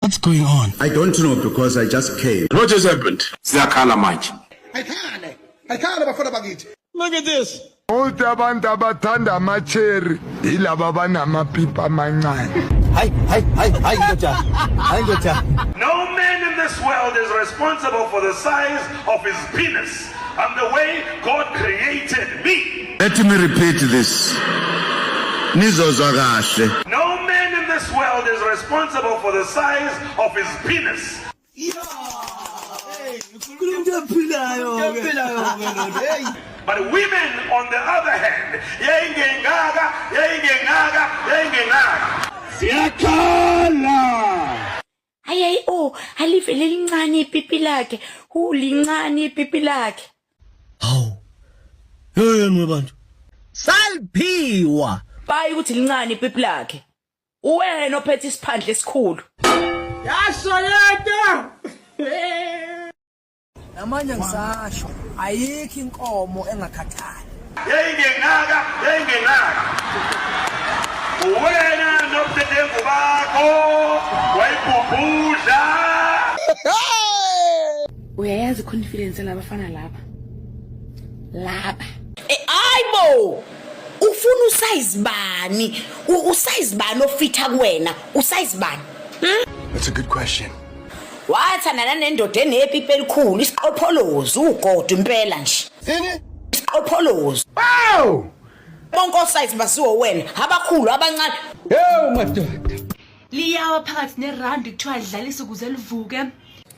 What's going on? I don't know because I just came. What has happened? Siyakhala manje. Ayikhale, ayikhale bafana bakithi. Look at this. Uthi abantu abathanda amacheri yilaba abanamapipa amancane. Hayi hayi hayi hayi ndoda. Hayi ndoda. No man in this world is responsible for the size of his penis and the way God created me. Let me repeat this. Nizozwa kahle. No man in this world is responsible for the size of his penis. Kunomuntu ophilayo ke. Hey. But women, on the other hand, yayingengaka, yayingengaka, yayingengaka. Siyakhala. Hayi hayi, oh, alivele lincane ipipi lakhe. Hu, lincane ipipi lakhe. Hawu. Yeyeni webantu. Saliphiwa. Bayi ukuthi lincane ipipi lakhe. Uwena ophethe isiphandle esikhulu. Yasho lento. Namanje ngisasho ayikho inkomo engakhathali. Yayingengaka, yayingengaka. Wena nobudedengu bakho wayibhubhudla. Uyayazi confidence labafana laba. Laba. Ayibo. Ufuna usize bani? Usize bani ofitha kuwena? Usize bani? That's a good question. Wathandana nendoda enepipi elikhulu, isiqopholozi, ugodo impela nje. Ini? Isiqopholozi. Wow! Bonke osize basiwo wena, abakhulu, abancane. Hey madoda. Liyawa phakathi nerandi, kuthiwa lidlalise ukuze livuke.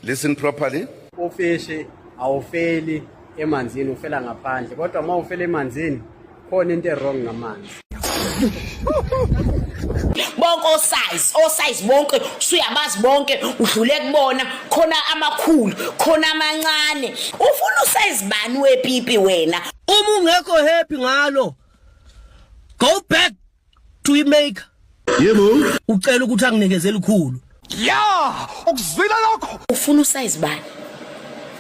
Listen properly. Ufishi awufeli emanzini, ufela ngaphandle, kodwa uma ufela emanzini khona into e-wrong ngamanzi. Bonke osize, osize bonke usuyabazi bonke, udlule kubona, khona amakhulu, khona amancane. Ufuna usize bani wepipi wena? Uma ungekho happy ngalo, go back to i-maker. Yebo. Ucela ukuthi anginikeze elikhulu. Ya, ukuzwile lokho. Ufuna usize bani?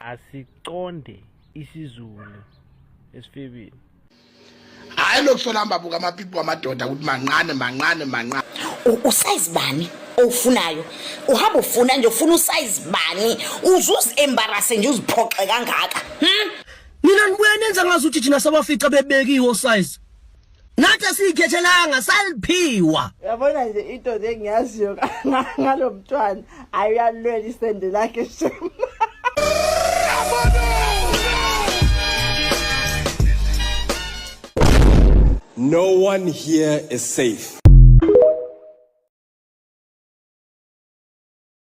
Asiconde isiZulu esifebeni. Hayi, lokusolamba buka amapipi wamadoda ukuthi mancane, mancane, mancane. Usize bani owufunayo? Uhamba ufuna nje, ufuna usize bani? Uze uzi-embarrasse nje, uziphoxe kangaka? Nina nibuye nenza ngazuthi thina sabafica bebekiwe osize. Nathi asiyikhethelanga, saliphiwa. Uyabona nje, into nje engiyaziyo ngalo mntwana, ayi, uyalwela isende lakhe shem. No one here is safe.